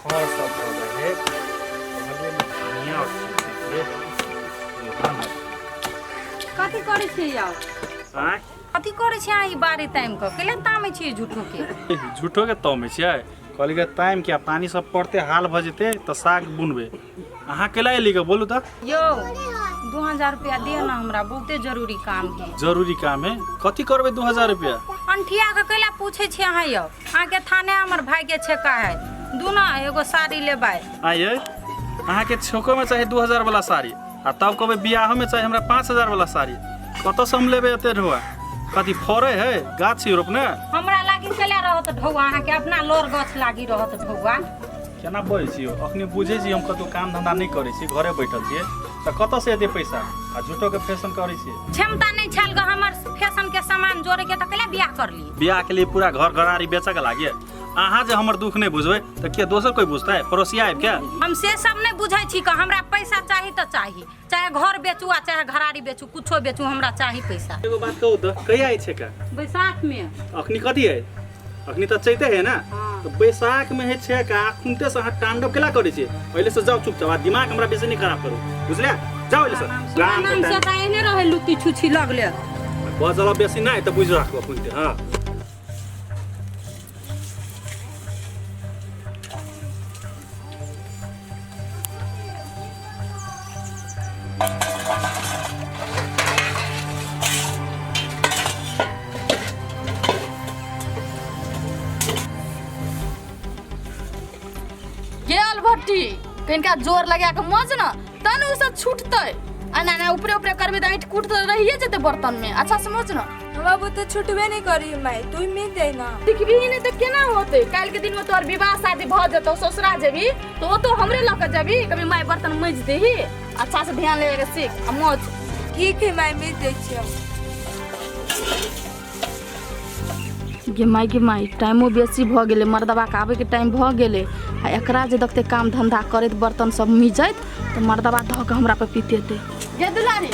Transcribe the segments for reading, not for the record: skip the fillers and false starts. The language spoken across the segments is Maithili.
खर सब भऽ जाइ है बगलेमे धनिया और खेती है। धान है। कथी करै छियै यौ? आँय? कथी करै छियै अहाँ ई बारी तामि कऽ? केले तामै छियै झूठो के? झूठो के तामै छियै? कहली के तामि के पानी सब पड़ते हाल भऽ जेतै तऽ साग बुनबै। अहाँ केला एली के बोलू तऽ? यौ 2000 रुपया दिअ ना हमरा, बहुते जरूरी काम है। जरूरी काम है? कथी करबै 2000 रुपया? अंठिया के कैला पूछै छियै अहाँ यौ? अहाँके थाने हमर भाई के छेका है, दू ना एगो साड़ी लेबै। आइए अहाँके छेको में चाही 2000 वाला साड़ी आ तब कहबै बियाहो में चाही हमरा 5000 वाला साड़ी। कतऽसँ हम लेबै एते ढौआ? कथी फड़ै है गाछ छी रोपने? हमरा लागी कैला रहत ढौआ? अहाँके अपना लोर गाछ लागी रहत ढौआ। केना बजै छी यौ? अखनी बुझै छी हम कतौ काम धंधा नहि करै छी, घरे बैठल छियै, तऽ कतऽसँ एते पैसा? आ झूठोके फैशन करै छियै। क्षमता नहि छल ग हमर फैशन के सामान जोड़े के, तऽ कैला बियाह करली? बियाह के लिए पूरा घर घरारी बेचऽ के लागिए। अहाँ जे हमर दुख नहि बुझबै तऽ के दोसर कोइ बुझतै? पड़ोसिया आबि के? हम से सब नहि बुझै छी क, हमरा पैसा चाही तऽ चाही, चाहे घर बेचू आ चाहे घरारी बेचू, कुछो बेचू, हमरा चाही पैसा। एगो बात कहू तऽ, कहिया आई छै का? बैसाख में। अखनी कथी है? अखनी तऽ चैते है ना? हाँ। तऽ बैसाख में है छै का, अखुनते से अहाँ तांडव केला करै छियै? पहिले से जाउ चुपचाप आ दिमाग हमरा बेसी नहि खराब करू, बुझलियै? जाउ एले से। गाम के नाम से तऽ एहने रहै लुत्ती छुच्छी लगले। बजल बेसी नहि तऽ बुझि राखू अखुनते। हाँ गेल भट्टी कनिका जोर लगा के मज न तहन ओ सब छूटतै। एना एना ऊपरे ऊपरे करबै तऽ ऐंठ कूट तऽ रहिए जेतै बर्तन में। अच्छा से मज न। हमरा बुते छुटबे नहीं करी माई, तू मिल जाई ना। सिखबी नहीं तऽ केना होतै? काल्हि के दिन में तोहर विवाह शादी भऽ जेतौ, ससुरा जेबी तऽ ओतौ हमरे लऽ के जेबी, कभी माई बर्तन मजि देही। अच्छा से ध्यान लगा के सीख आ मज। ठीक है माई, मिल जाइ छियै। गे माय गे माय, टाइमो बेसी भऽ गेलै, मर्दबाके आबैके टाइम भऽ गेलै आ एकरा जे देखतै काम धन्धा करैत बर्तन सब मिजैत तऽ मर्दबा धऽ कऽ हमरा पर पितेतै। गे दुलारी,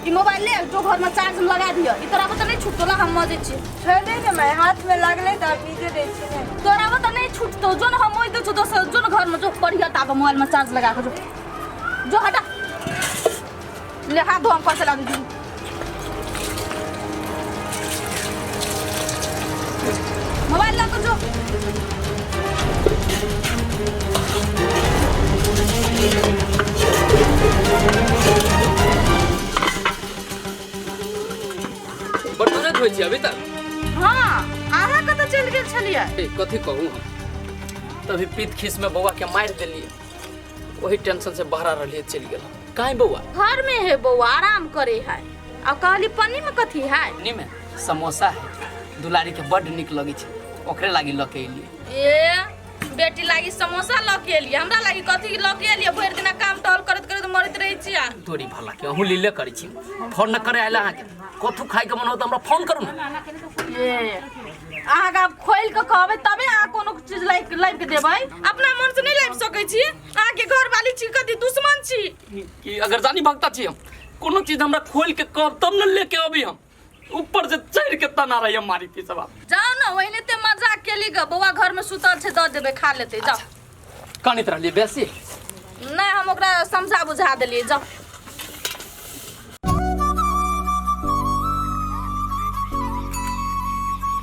ई मोबाइल ले जो घरमे चार्ज में लगा दिअ, ई तोरा तऽ नहि छुटतो ला, हम मजै छी। छोड़ दे ने माई, हाथ में लागलै तऽ आब मिजे दै छी ने। तोरा तऽ नहि छुटतो, जो ने हम मजि दै छौ दोसर, जो ने घरमे जो पढ़ियऽ ताबे मोबाइलमे चार्ज लगा कऽ जो, जो हटा ले हाथ धो, हम कल चला दी। मोबाइल ला जो। बर्तन नहि धोइ छी अभी तक? हाँ, अहाँ कतऽ चलि गेल छलियै? ए, कथी कहू हम, तभी पीत खीस में बौआ के मारि देलियै, वही टेंशन से बहरा रहलियै, चलि गेल। काहे बौआ? घर में है बौआ, आराम करे है। आ कहली पन्नी में कथी है? पन्नी में समोसा है, दुलारी के बड्ड नीक लगै छै, ओकरे लागी लऽ के एलियै। ए बेटी लागी समोसा लऽ के एलियै, हमरा लागी कथी लऽ के एलियै? भरि दिना काम टहल करैत करैत मरैत रहै छी। आ तोरी भला के अहूँ लीले करै छी। फोन न करे आयल अहाँके? कथू खाइके मन हो तऽ हमरा फोन करू ने। ए अहाँके आब खोलि कऽ कहबै तबे अहाँ कोनो चीज लाबि कऽ देबै, अपना मन से नहि लाबि सकै छी। अहाँके घरवाली छी कथी दुश्मन छी? कि अगर जानी भक्ता छी हम, कोनो चीज हमरा खोल के कहब तब ने लेके अबी हम। ऊपर से चढ़ के तना रही हम मारी थी सब। जाओ ना, ओहिने ते मजाक केली ग, बौआ घर में सुतल छै, दऽ देबै खा लेतै, जाओ। कानैत रहलियै बेसी? नहि, हम ओकरा समझा बुझा देलियै, जाओ।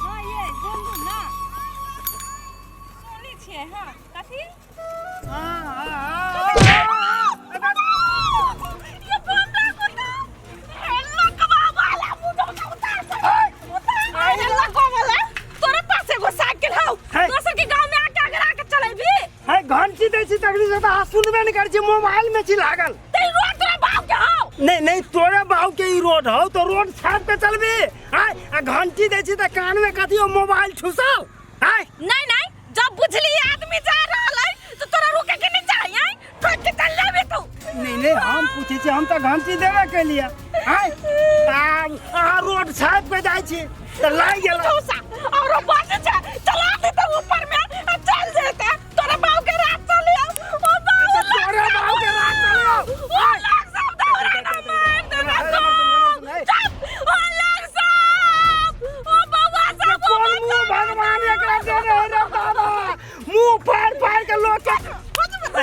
हाँ ये बोलू ना, सुनै छियै? हाँ कथी? तोरे पास एगो साइकिल हौ, दोसर के गांव में आके अगरा के चलेबी? है घंटी दै छी तकनी से तऽ अहाँ सुनबे नहि करै छी, मोबाइल में छी लागल। ते रोड तोरा बाप के हौ? नहीं नहीं, तोरे बाप के ई रोड हौ तो रोड छाप के चलबी? आय आ घंटी दै छी तऽ कान में कथी हो मोबाइल ठुसल? आय नहीं नहीं, जब बुझली आदमी जा रहल है तो तोरा रुके के नहीं चाहिए, आय ठोक के चल लेबे तू। नहीं नहीं, हम पूछे छी, हम तऽ घंटी देबे के लिए। आय आ अहाँ रोड छाप के जाइ छी तऽ लागि गेल। ठोसा और बात छै, चला दे तो ऊपर में आ चल जेते। तोरा बाप के रात चलियो, ओ बाप तोरे बाप के रात चलियो। ओ लाग सब दौड़ा ना मार देना तो। चुप, ओ लाग सब, ओ बउआ सब। कोन मुंह भगवान एकरा देने है रे दादा, मुंह फाड़ फाड़ के लोग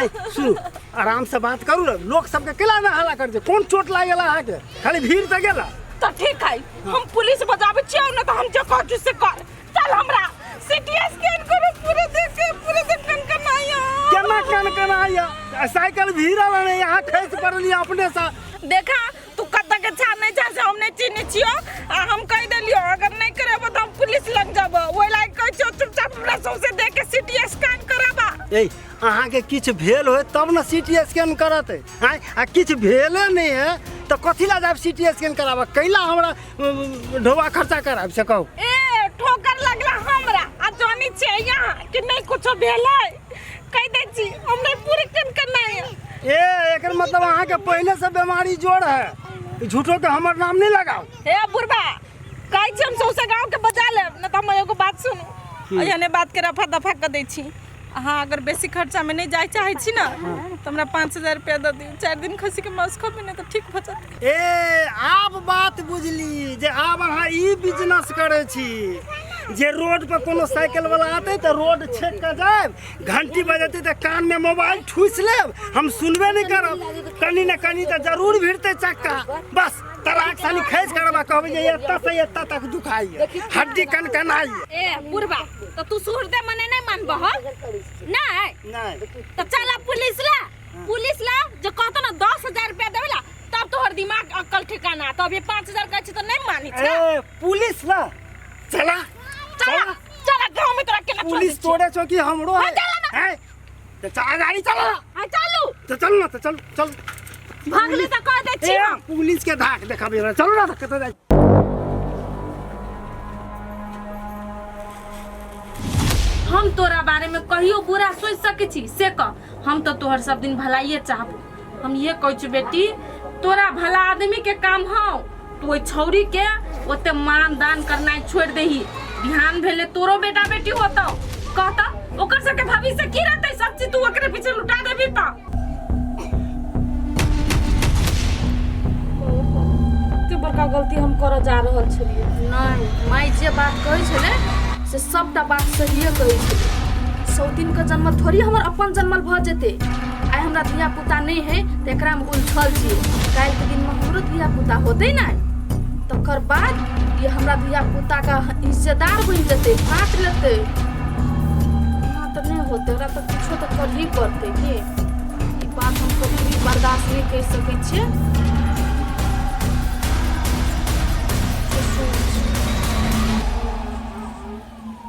ए सुनू, आराम से बात करू ने, लोक सबके केला ना हल्ला कर दे, कोन चोट लागि गेला अहाँके, खाली भीड़ तऽ गेला। तऽ ठीक है, हम पुलिस बजाबै छियौ ने, तऽ हम जे कहै छी से कर। चल हमरा सीटी स्कैन करो, पूरे देख के पूरे देख कनकनाइया। केना कनकनाइया? साइकिल भीड़ल ने, यहाँ खसि पड़लियै अपने से। देखा तू कतऽ के छा नहीं छा से हम नहीं चिन्है छियौ, आ हम कहि देलियौ अगर नहीं करेबो तऽ हम पुलिस लग जाबो, ओहि लागि कहै छियौ चुपचाप हमरा सौंसे देख के सीटी स्कैन कराबा। ए अहाँके किछु भेल होय तब ने सीटी स्कैन करत, आँय, आ किछु भेले नहि है तऽ कथी लए जायब सीटी स्कैन कराबऽ, कैला हमरा ढोआ खर्चा करायब से कहू। ए ठोकर लगला हमरा, आ जानी छियै यहाँ कि नहीं कुछो भेलै, कहि दै छी हम नहीं पूरे कनकनाइया। ए एकर मतलब अहाँके पहिले से बीमारी जोड़ है, झूठो के हमर नाम नहीं लगाओ। हे बुढ़बा कहै छी हम सौंसे गाँव के बजा लेब, न तऽ हम एगो बात सुनू, एहने बात के रफा दफा कऽ दै छी। अहाँ अगर बेसी खर्चा में नहीं जाय चाहै छी ना तऽ हमरा 5000 रुपया दऽ दियौ, 4 दिन खसी के मांस खबी ने तऽ ठीक भऽ जेतै। ए आब बात बुझली जे आब अहाँ ई बिजनेस करै छी जे रोड पर कोनो साइकिल वाला आते तऽ रोड छेक के जायब, घंटी बजेतै तऽ कान में मोबाइल ठूसि लेब, हम सुनबे नहीं करब, कनी ने कनी तऽ जरूर भिड़तै चक्का, बस तराक सानी खसि करब आ कहबै जे एतऽ से एतऽ तक दुखाइए, हड्डी कनकनाइए। ए बुढ़बा तऽ तू सुहृदय मने नहीं मानबह नहीं? नहीं। तऽ चल अब पुलिस ला, पुलिस ला जे कहतो ना 10,000 रुपया देबे ला तब तोहर दिमाग अक्कल ठिकाना, तब ये 5,000 कहै छी तऽ नहीं मानै छै। ए पुलिस ला चला चला चला गाँव में तोरा केना छोड़ पुलिस दै छी? तोड़े छौ कि हमरो है? हाँ, चला ना। हैं? तऽ चल गाड़ी चला। हाँ, चलू। तऽ चल ना, तऽ चल चल। भागली तऽ कह दै छी ए, हम। पुलिस के धाक देखाबी हमरा, चलू ना तऽ कतऽ जाइ। हम तोरा बारे में कहियो बुरा सोच सकै छी से कह, हम तो तोहर सब दिन भलाइए चाहबो। हम ये कहै छी बेटी, तोरा भला आदमी के काम हौ, तू ओहि छौरी के ओते मान दान करनाइ छोड़ि देही, बिहान भेले तोरो बेटा बेटी होतौ, कहता ओकर सबके भविष्य की रहतै, सब चीज तू ओकरे पीछे लुटा देबी। तऽ एते बड़का गलती हम करऽ जा रहल छलियै। नहीं माई जे बात कहै छलै से सबटा बात सहिए कहै छलै। सौतीन के जन्मल थोड़ी हमर अपन जन्मल भऽ जेतै। आइ हमरा धिया पुता नहीं है तऽ एकरा में उलझल छियै, काल्हि के दिन में हमरो धिया पुता होतै ने तकर बाद ये हमरा धिया पुता का हिस्सेदार बनि जेतै, बाँट लेतै। एना तऽ नहीं होतै, एकरा तऽ किछो तऽ करही पड़तै। की ई बात हम कभी भी बर्दाश्त नहीं करि सकै छियै।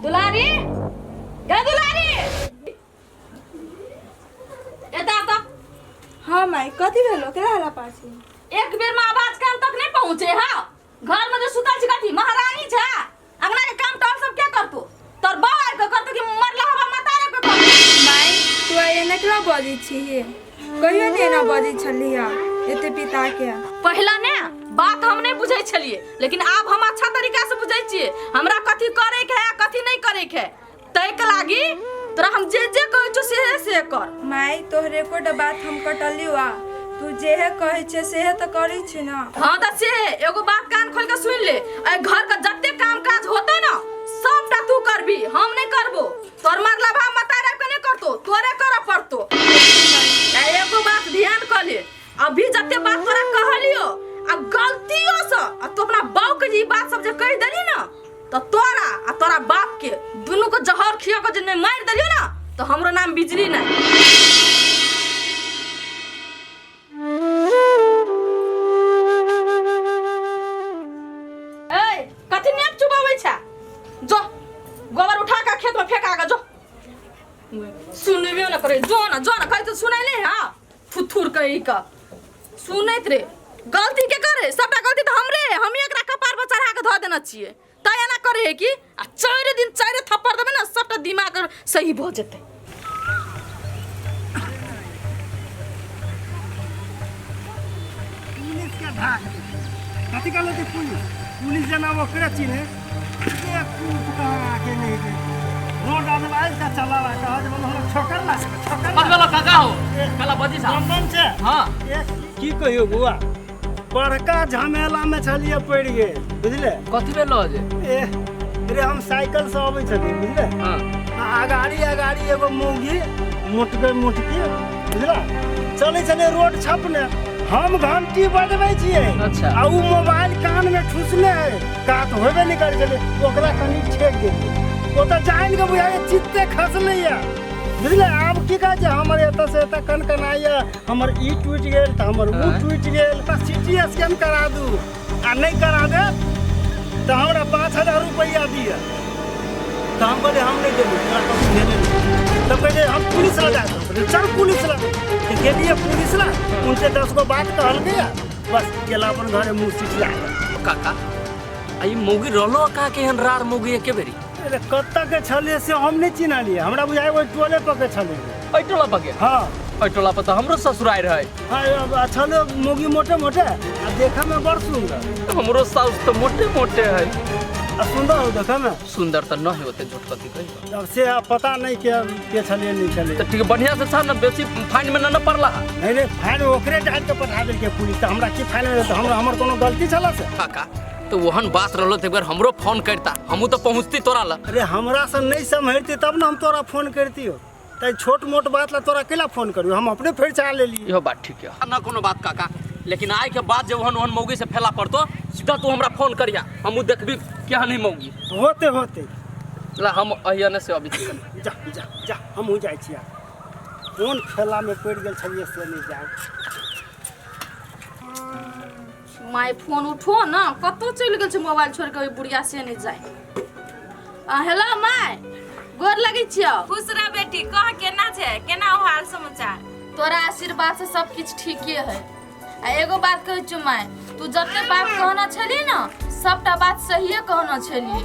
दुलारी गे दुलारी एता तऽ। हाँ माई, कथी भेलो, केला हल्ला पाछी? एक बेर में आवाज कान तक नहीं पहुँचे है। घर में जो सुतल छी कथी महारानी छे, अंगना के काम टहल सब के करतो, तोर बाप आबि के करतो कि मरला हवा मतारे के करतो? माई तू आइ एना केना बजै छी, कहियो नहि एना बजै छलियै एते पिता के। पहला ने बात हम नहीं बुझै छलियै, लेकिन आब हम अच्छा तरीका से बुझै छियै हमरा कथी करे के है कथी नहीं करे के है। तै के लागी तोरा हम जे जे कहै छियौ सेहे से कर। माई तोहर एकोटा बात हम कटलियौ आ तू जेहे कहै छै सेहे तऽ करै छी ना। हाँ तऽ से एगो बात कान खोल के सुन ले, एहि घर के जते काम काज होतै ना सबटा तू करबी, हम नहीं करबो। तोर मरला भाव मतार आबि के नहीं करतो, तोरे करऽ पड़तो। आ एगो बात ध्यान कऽ ले, अभी जते बात तोरा कहलियो आ गलतियो से आ तू अपना बाप के जे ई बात सब जे कहि देली ना तऽ तोरा आ तोरा बाप के दुनू के जहर खिया के जे नहीं मारि देलियो ना तऽ हमरो नाम बिजली नहीं। ए कथी नेप चुबाबै छै, जो गोबर उठा के खेत में फेंका के जो। सुनबे न करे, जो ना जो ना कहि तऽ सुनैले हां थुथुर कहि के सुनैत रे। गलती के करे, सबटा गलती तऽ हमरे है, हमही एकरा कपार पर चढ़ा के धऽ देने छियै तै एना करे है कि आ 4 दिन 4 थप्पड़ देबै ना सबटा दिमाग सही भऽ जेतै। पुलिस के धाक कथी कहले थे पुलिस, पुलिस जना ओकरे चिन्हे के कूट कहाँ के नहीं दे, रोड आदमी का चला रहा कहा जे हमरा ठोकर ला ठोकर ला। वाला काका हो काला बजी साहब बम छै। हां ए की कहियो बुआ, बड़का झमेला में छलिए पड़ गेल बुझले। कथी भेलो जे? ए रे हम साइकिल से अबै छलिए बुझले। हां अगाड़ी अगाड़ी एगो मौगी मोटके मोटके बुझला चलै छलै रोड छपने हम घंटी बजबै छियै। अच्छा। आ उ मोबाइल कान में ठुसने है कात होबे नहीं करै छलै ओकरा कनि ठेक गेलियै ओ तऽ जानि कऽ बुझाइए चित्ते खसलैया बुझलै। आब की कहै छै हमर एतऽ से एतऽ कनकनाइया हमर ई टूटि गेल तऽ हमर उ टूटि गेल तऽ सिटी स्कैन करा दू आ नहि करा देब तऽ हमरा 5000 रुपैआ दिअ। तऽ हम कहलियै हम नहि देबै तोरा कतहु भेले नहि। तब कहलियै हम पुलिस लग जायब। कहलियै, चल पुलिस लग तऽ गेलियै पुलिस लग उनसे 10 गो बात कहलकै बस गेला अपन घरे मुँह सिटिया गेल। काका आ ई मौगी रहलो का केहन रार मौगी एके बेरी? अरे कतऽ के छलियै से हम नहि चिन्हलियै हमरा बुझाइ ओहि टोले पर के छलियै। एहि टोला पर के? हाँ। एहि टोला पर तऽ हमरो ससुरारि रहै। हाँ, छलै मौगी मोटे मोटे आ देखऽ में बड़ सुंदर। हमरो साउस तऽ मोटे मोटे है। आ सुंदर हो देखऽ में? सुंदर तऽ न है ओते झूठ कथी कही। अब से अब पता नहीं के छलियै नहीं छलियै। तऽ ठीक बढ़िया से छा न बेसी फाइन में न पड़ला। नहीं नहीं फाइन ओकरे डाल के पठा देलकै पुलिस तऽ हमरा की फाइन में हमरा हमर कोनो गलती छल से? काका तो ओहन बात रहलो तऽ एक बार हमरो फोन करता हमहूँ तऽ पहुँचती तोरा लग। अरे हमरा से नहीं सम्हरती तब ना हम तोरा फोन करती हो तै छोट मोट बात ला तोरा केला फोन करियो हम अपने फेर चाह लेली। इहो बात ठीक है ना कोनो बात काका लेकिन आइ के बाद जे ओहन ओहन मौगी से फैला पड़तो सीधा तू हमरा फोन करिया हमहूँ देखबी केहन है मौगी। होते होते ला हम अहिया से अभी तक। जा जा जा हमहूँ जाइ छियै कोन खेला में पड़ि गेल छलियै से नहीं जान। My phone उठो ना कतौ चलि गेल छै मोबाइल छोड़ि के ओहि बुढ़िया से नहीं जाय। आ हेलो my गोर लगै छियौ। खुश रह बेटी कह केना छै केना हो हाल समाचार? तोरा आशीर्वाद से सब किछु ठीके है। आ एगो बात कहै छियौ my तू जते बात कहना छली ना सबटा बात सहिए कहना छली।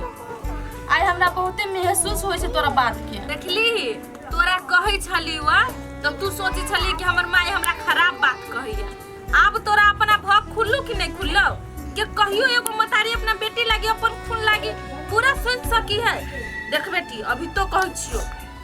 आइ हमरा बहुते महसूस होइ छै तोरा बात के। देखली तोरा कहै छली वा तऽ तू सोचै छली कि हमर माय हमरा खराब बात कहैया। आब तोरा अपना भक खुल्लू कि नहीं खुल्लौ के कहियो एगो मतारी अपना बेटी लागी अपन खून लागी पूरा सोच सकी है। देख बेटी अभी तो कहै छियो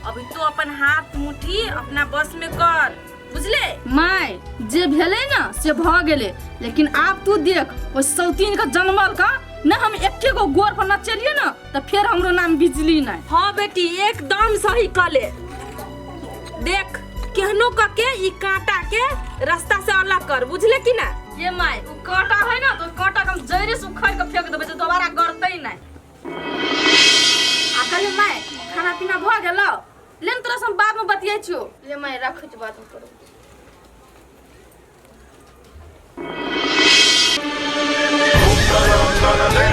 अभी तो अपन हाथ मुट्ठी अपना बस में कर बुझले। My जे भेलै ना से भऽ गेलै लेकिन आब तू देख ओहि सौतीन के जनमल का न हम एके गो गोर पर नचेलियै ना तऽ फेर हमरो नाम बिजली नहीं। हाँ बेटी एकदम सही कहले। देख केहनो कके ई कांटा के रास्ता से अलग कर बुझले कि ना? ये my उ कांटा है ना तो कांटा के हम जड़े से उखाड़ के फेंक देबै जे दोबारा गड़तै नहीं। आ कहलियै my खाना पीना भऽ गेलौ ले न तोरा से हम बाद में बतियाइ छियौ। ले my राखै छियौ बाद में करब।